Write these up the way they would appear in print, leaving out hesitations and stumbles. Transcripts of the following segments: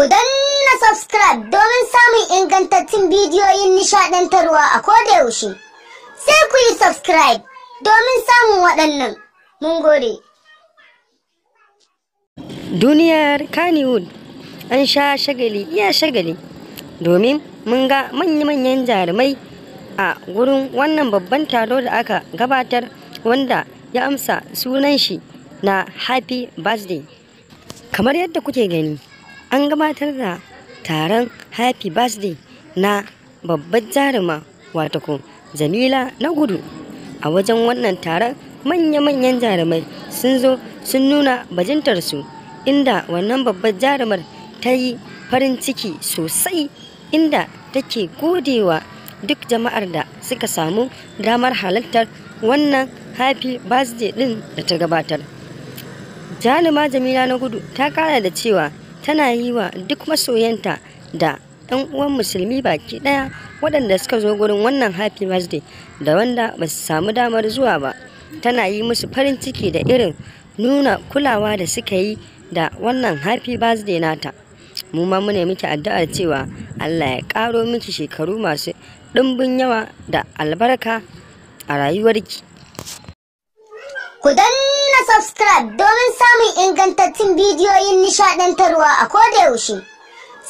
Ku danna subscribe domin samun ingantattun bidiyoyin nishaɗantarwa a koda yaushe. Sai ku yi subscribe domin samun waɗannan. Mun gode. Duniyar Kannywood an sha shagali iya shagali, domin mun ga manya-manyan jarumai a gurin wannan babban taro da aka gabatar, wanda ya amsa sunan shi na Happy Birthday. Kamar yadda kuke gani, an gabatar da taron Happy Birthday na babbar jaruma, wato ko Jamila Nagudu. A wajen wannan taron, manya-manyan jarumai sun zo sun nuna bajintarsu, inda wannan babbar jarumar ta yi farin ciki sosai, inda take godewa duk jama'ar da suka samu damar halartar wannan Happy Birthday din da ta gabatar. Jaruma Jamila Nagudu ta kara da cewa tana yi wa duk masoyanta da 'yan uwan Musulmi baki daya waɗanda suka zo gurin wannan Happy Birthday da wanda ba su samu damar zuwa ba, tana yi musu farin ciki da irin nuna kulawa da suka yi da wannan Happy Birthday nata. Mu ma muna miki addu'ar cewa Allah ya ƙaro miki shekaru masu ɗimbin yawa da albarka a rayuwarki. Ku danna subscribe domin samun ingantattun bidiyoyin nishaɗantarwa a koda yaushe.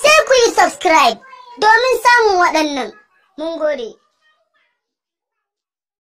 Sai ku yi subscribe domin samun waɗannan. Mun gode.